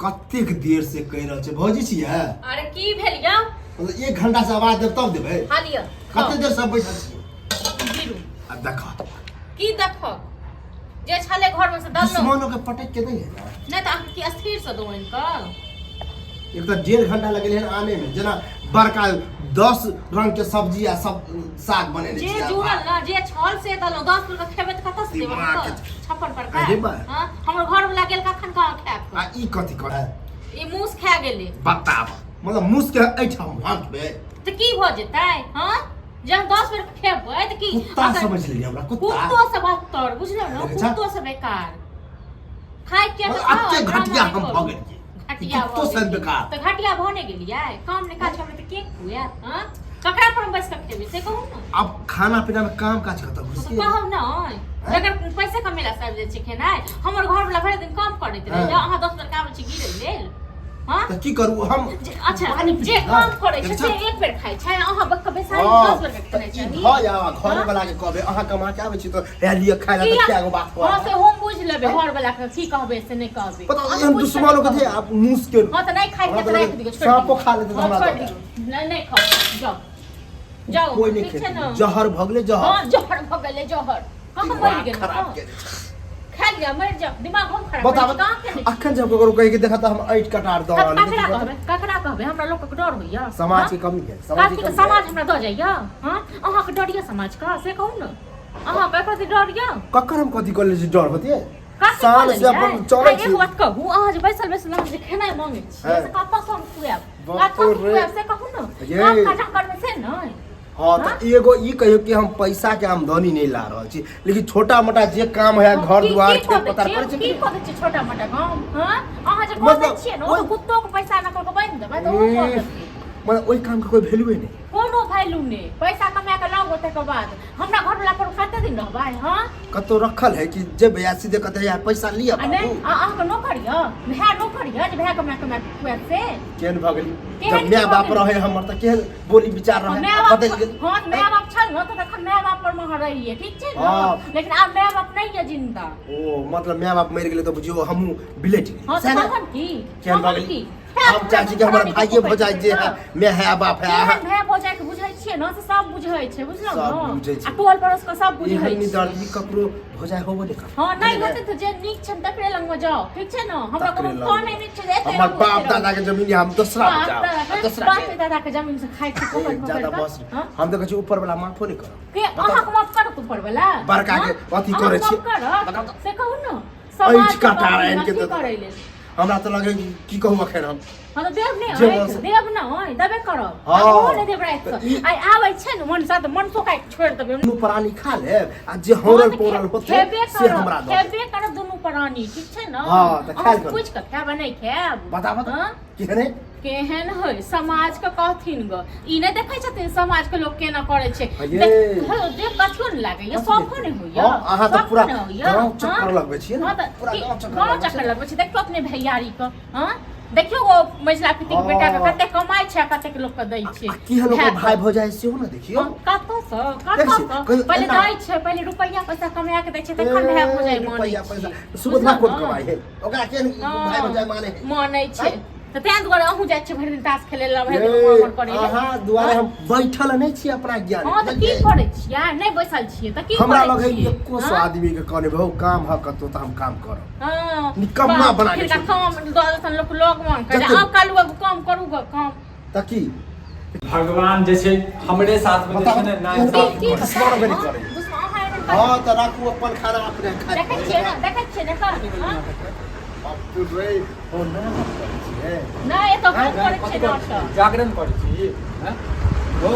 कतेक देर से कहि रहल छै भौजी छियै। अरे की भेल यौ? मतलब एक घंटा से आवाज देब तब देबै। हाँ लिअ। कते देर से बैठल छियै? गिरू। आ देख। की देखो? जे छले घर में से दलनो। दुश्मनो के पटक के दै है ना। नहीं तो अहाँ की अस्थिर से दो इनका। एक तऽ 1.5 घंटा लगल हन आने में, जेना बड़का 10 रंग के सब्जी आ सब साग बनेने जे छियै। जुड़ल ना जे छल से दलनो 10 रुपया खेबै तऽ कतऽ से देबै? दिमाग के- 56 प्रकार। अरे बा। हाँ, हमर घर वाला गेल कखन कहाँ खाय आ ई कथी करै? ई मूस खा गेलै। बताब, मतलब मूस के एहिठाम भाँकबै तऽ की भऽ जेतै? हाँ, जब 10 बेर खेबै तऽ की कुत्ता समझ लेलियै हमरा कुत्ता। कुत्तो से बदतर बुझलौ ने, देखै छह? कुत्तो से बेकार खाय के मतलब एते घटिया हम भऽ गेलियै। घटिया कुत्तो भऽ से गेलियै। बेकार। तऽ घटिया भऽ नहि गेलियै? काम नहि काज करबै तऽ के खुआएत? हाँ, ककरा पर हम बैस कऽ खेबै से कहू ने। आब खाना पीना में काम काज कतऽ घुसि तऽ गेल? कहब नहि, जकर पैसा कमेला से आबि जाइ छै खेनाइ। हमर घर वाला भरि दिन काम करैत रहै, हाँ। अहाँ 10 बेर आबै छी गिरै लेल। हाँ? तऽ की करू हम? अच्छा पानी पी जे ना। काम करै छै देखै से छह? एक बेर खाइ छै, अहाँ बक्का बेसारी हाँ, 10 बेर के तऽ खेनाइ ई चाही। भऽ जाउ आ घर हाँ? वाला के कहबै अहाँ कमा के आबै छी तऽ हे लिअ खाय लए, तऽ किया? क्या गो बात हाँ कहब? से हम बुझि लेबै घर वाला के की कहबै से नहि कहबै। पता अहाँ एहन बुझि कऽ दुश्मनो के नहि थे कहबै। आब मूस के। हाँ तऽ नहि खाइ हमरा के तऽ तऽ राखि दियौ, छोड़ि साँपो दियौ। खा लेतै तऽ हाँ, हमरा छोड़ि दऽ दियौ। नहि नहि खाउ, जाउ जाउ। कोई नहीं ठीक छै खेतै। ने? जहर भऽ गेलै जहर। हाँ जहर भऽ गेलै जहर। कहाँ मरि दिमाग गेल? खराब हाँ। केने छै। खा लिअ मरि जाउ, दिमाग हम खराब बताब। करै छी, कहाँ खेने छी? अखन जब ककरो कहि के देखत तऽ हम ऐठ कटार दऽ रहल छी। ककरा कहबै? ककरा कहबै? हमरा लोकक डर होइया। समाज हाँ? के कमी है, समाज के कथी के कमी समाज है। हमरा दऽ जाइया? हाँ, अहाँके डर यऽ समाज के से कहू ने, अहाँके एकर डर यऽ? ककर हम कथी कऽ ले छी डर होतियै? कथी शान कऽ से अपन लेलियै? चलै आ छी। एक बात कहू, अहाँ जे बैसल बैसल अहाँ जे खेनाइ मांगै छियै हाँ। से कतऽ से हम खुआएब? बाप कतऽ से रे। खुआएब से कहू ने। ये। काम काज अहाँ करबै से ने। हाँ तऽ एगो ई कहियौ कि हम पैसा के आमदनी नहीं ला रहल छी, लेकिन छोटा मोटा जे काम है हाँ, घर की दुआर की खेत कऽ दै पथार छियै? करै छी की कि कऽ दै छियै छोटा मोटा काम? हाँ, अहाँ जे कऽ दै मतलब छियै ने, ओ तऽ ओहि- कुत्तो के पैसा न कऽ के बान्हि देबै तऽ ओहो कऽ देतै। मतलब ओहि काम के कोई वैल्यूए नहीं। कोनो वैल्यू नहि। पैसा कमा कऽ लाउ, तकर बाद हमरा घर वाला पर कते दिन रहबै? हाँ, कतौ रखल है कि जेबै आ सीधे कहते यार पैसा लिअ आ नहि बाबू। आ अहाँके नौकर यऽ, भाय नौकर यऽ जे भाय कमा कमा कऽ खुआएत से? केहन भऽ गेली? केहन जब माय भऽ बाप गेली? रहे हमर तऽ केहन बोली विचार रहे? माय बाप बदलि गेल। हाँ तऽ माय बाप छल ने तऽ तखन माय बाप पर मे अहाँ रहियै, ठीक छै ने? हाँ। लेकिन आब माय बाप नहि यऽ जिंदा। ओ मतलब माय बाप मरि गेलै तऽ बुझियौ हमहूँ बिलटि गेलियै। हाँ सएह तऽ ने? तहन की? केहन भऽ तहन गेली? की? हम चाहै छी कि हमर भाइये भऽ जाय जे है माय है बाप है। केहन भाय भऽ जाय के बुझै छियै ने से सब बुझै छै, बुझलहुँ सब ने? बुझै छै। आ टोल पड़ोस के सब बुझै एहन छै। निदर्दी ककरो भऽ जाय होबो नहि करतै। हाँ नहि हेतै तऽ जे नीक छै तकरे लगमे जाउ, ठीक छै ने? हमरा तकरे कोनो लग। कमे नीक छै जे एते हमर रहू, बाप एते रहू। दादा के जमीन है, हम दोसरा बाप जाउ दादा आ के दोसरा बाप के दादा के जमीन से खाइ छी पकड़ पकड़ ज्यादा कऽ। बस। हाँ? हम तऽ कहै छी ऊपर वाला माफो नहि करब। के अहाँके माफ करत ऊपर वाला? बड़का के हाँ? अथी अहाँके करै छियै। माफ करत? बताउ तऽ। से कहू ने। ऐंठ समाज के काटा कहू आनि के अथी दऽ करै लेल। हमरा तऽ लगै कि की कहू अखन हम। हाँ तऽ देब नहि जे ऐंठ, बस- देब नहि, देबे करब। हाँ। आ ओहो नहि देब राति तऽ सँ। ई- आइ आबै छै ने मनसा तऽ मनसो काटि छोड़ि देबै। दुनू प्राणी खा लेब आ जे हौरल हाँ, तऽ पौरल होतै खेबे से करब, हमरा दऽ देब। खेबे करब दुनू प्राणी, ठीक छै ने? हाँ, तऽ अहाँ खायल से करू। पूछि कऽ खायब आ नहि खायब? बता बता। हाँ? केहन है? केहन है समाज के कहथिन ग, ई नहि देखै छथिन समाज के लोक केना करै छै? ये। देख हे, देख कथियो नहि लागैया, कथी शौखो देखै? नहि होइया। हाँ, अहाँ तऽ शौखो पूरा नहि होइया। गाँव चक्कर हाँ? लगबै छियै ने। हाँ तऽ पूरा की- गाँव चक्कर गाँव लगबै चक्कर छियै। लगबै छै। देखियौ अपने भैयारी के, हाँ देखियौ ओ मझिला पितिक बेटा के हाँ। कते कमाइ छै आ कतेक लोक के दै छै। आ केहन ओकर भाय के। भाय भौजाइ सेहो ने देखियौ। हाँ, कतऽ सँ देखै कतऽ छियै, सँ कहियो पहिले एना- दै छै, पहिले रुपैआ पैसा कमा के दै छै तखन भाय भौजाइ ए, मानै रुपैआ छै। पैसा सुबोधवा बुझलहुँ कोन ने? कमाइ है, ओकरा केहन भाय भौजाइ माने है? मानै छै आँय? तऽ तें दुआरे अहूँ जाइ छियै भरि दिन ताश खेलै लए, भरि दिन ये, उमर उमर करै लए। अहाँ दुआरे हम बैठल नहि छी अपना ज्ञान। हँ तऽ की करै छियै? नहि बैसल छियै तऽ की हमरा करै लग है छियै? एको सौ हँ? आदमी के कहने भाऊ काम है कतौ तऽ हम काम करब। हँ, निकम्मा बाप, बना के हिनका छोड़ि काम दऽ देतन लोक लोग मन करै। जते- आब कालू बाबू काम करू ग काम। तऽ की भगवान जे छै हमरे साथ में जे छै ने ना बताउ, इंसाफ की करै। दुश्मन बनि हँ? करै। दुश्मन अहाँ एहन करै। हँ तऽ राखू अपन खाना अपने खाइ। देखै छियै ने, देखै छियै ने सर? हँ? बाप रे, ओ नाटक करै छियै। नहि एतऽ हम करै कथी छियै करै नाटक। छी? जागरण करै छी हैं? हो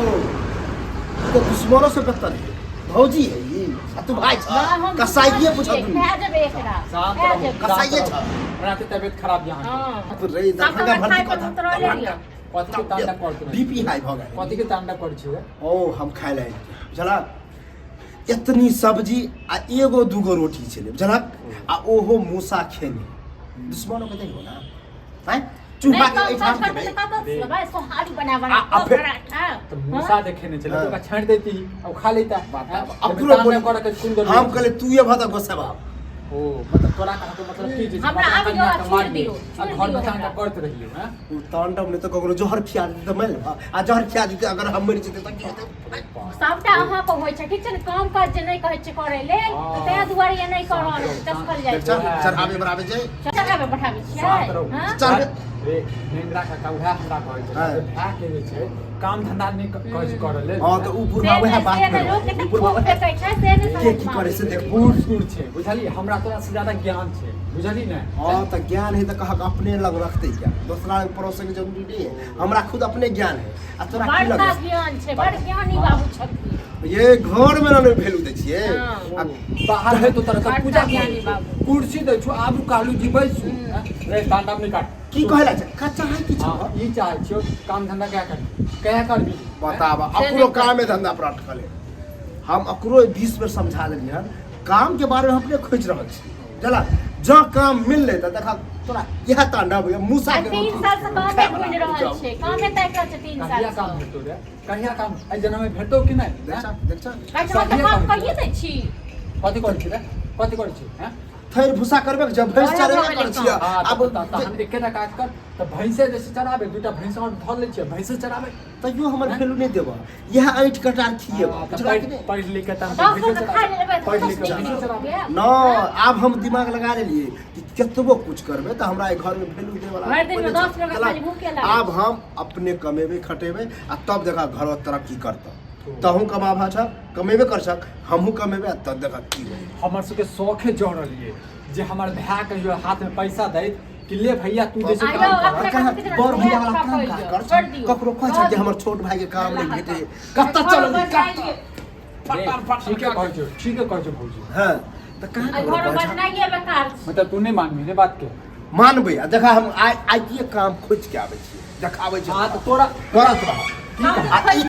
ई तऽ दुश्मनो से बदतर है। भौजी है ई आ तू भाई छ। नहि, हम कसाइये दुश्मन बुझत छियै, दुनू। खा जेबै एकरा। शांत खा रहू, जेबै। शांत कसाइये रहू। छ। हमरा के तबियत खराब यहाँ हँ। बाप रे, सब दरभंगा हमरा भर्ती खाइ कऽ पर दऽ। उतरले यऽ। कथी के तांडव करते रहै? बीपी हाई भऽ गेल। कथी के तांडव करै छियै? ओ हम खाय लए बुझलक एतनी सब्जी आ एगो दूगो रोटी छलै बुझलक आ ओहो मूसा खेने दुश्मनो के देखो ना आँय चूहा नहि के काम एहिठाम काज करबै खेबै। तऽ कतऽ से लेबै? सोहारी बना बना आ- आ कऽ फेर- पराठा। तऽ मूसा देखे नहि छलै हाँ। तऽ ओकरा छाँटि दैती आ ओ खा लैता। बाप हैं? रे, एहिमे अपनो तांडव बोली करऽ के कोन जरूरत हम कहले तू ये भऽ तऽ गोसेबा। ओ मतलब तोरा कहा के मतलब की जे छै, हमरा अपना आबि कनिया जाओ, के छोड़ि मारबी, दियौ, आ छोड़ि घर में दियौ तांडव हमरा। करैत रहियौ हैं ओ तांडव नहि तऽ ककरो जहर खिया देतै तऽ मरि लेबह। आ जहर खिया देतै अगर हम मरि जेतै तऽ की हेतै? सबटा अहाँ पर होइ छै ठीक छै ने काम काज जे नहि कहै छै करै लेल तऽ ताहि दुआरे ये नहि कऽ रहल छै चसकल जाइ देख छै चल, चढ़ाबे बढ़ाबे छै चढ़ाबे बढ़ाबै छियै शांत रहू। हँ? चढ़ रे नेंगरा काका उएह हमरा कहै छै हाँ। जे भाय के जे छै काम धंधा नहि कहै छै करऽ लेल हँ तऽ उ से बुढ़वा वएह नहि बात से नहि करै लोक उ कतेक बुढ़वा थूक वएह फेकै छै से नहि के समझ की मे करै आबै से छै। देख बूढ़ सूढ़ छै बुझलियै हमरा तोरा से ज्यादा ज्ञान छै बुझलियै ने हँ तऽ ज्ञान है तऽ कहक अपने लग रखते क्या दोसरा लग परोसे के जरूरी नहीं है हमरा खुद अपने ज्ञान है आ तोरा की बड़का लगे ज्ञान छै बड़ ज्ञानी बाबू छथिन ये घर में ना नहीं वैल्यू दै छियै हाँ। आ बाहर है तो तरह बड़का पूजा ज्ञानी बाबू। कुर्सी दै छु आबू कालू जी बैसू रे तांडव नहीं काट की कहला छै का चाहे की हाँ, छह ई चाहै छियौ काम धंधा क्या कर क्या करबी बताब से अकरो नहि कामे धंधा पर अटकल है हम अकरो 20 बेर समझा देलियै हन काम के बारे में हम अपने खोजि रहल छी बुझला जँ काम मिललै तऽ देखा तोरा इएह तांडव होइए मूसा आ के 3 रोटी साल से कामे खायवला मिल रहल जाउ। छै कामे ताकि रहल छै 3 साल कहिया काम से भेटतो रे कहिया काम एहि जनममे भेटतो कि नहि देख छह देख छह कहै छै हम तऽ काम कहिए दै छी कथी करै छी रे कथी करै छी हैं थैर भूसा करबे जब भैंस ओहे चरेबे भऽ गेलै करै छियै हाँ, आब तऽ तहन एकेटा काज कर तऽ भैंसे जे छै चराबे दूटा भैंस आओर धऽ लै छियै भैंसे चराबे तैयो हमर वैल्यू नहि देबह इएह ऐठ कटार खिएबह हाँ, तऽ बुझला कि पढ़ि नहि पढ़ि लिख के तहन दस भैंसे सौ खा चराबे लेबै तऽ पढ़ि लिख कतऽ के से भैंसे निकलि चराबे गेल? न आब हम दिमाग लगा लेलिए कि कतबो कुछ करबै तऽ हमरा एहि घरमे वैल्यू दै वाला भरि दिनमे कोइ नहि 10 छै। लोग बुझला? खाली भूखे लागल। आब हम अपने कमेबै खटेबै आ तब देखा घर तरक्की करतौ तहूँ कमाबह छह कमेबे कर छक हमहूँ कमेबै आ तब देखा की होइ हमर सबके शौखे जड़ल ये जे हमर भाय कहियो हाथ में पैसा दैत कि ले भैया तू जैसे आयो, काम कर अपने कहाँ कथी बड़ भैया वाला कहाँ काम काज कर छोड़ दियौ। ककरो कहै छै जे हमर छोट भाई के काम नहि भेटे कतऽ चलल कतऽ ठीके कहै छौ ठीके कहै छौ भौजी हँ तऽ कहाँ आ ककरो घर कहै छै बजनाइए बेकार छै मतलब तू नहि मानबी ने बात के मानबै आ देखा हम आइ आइए काम खोजि के आबै छियै देखाबै हाँ छियै तऽ तोरा करत रह हम आ ई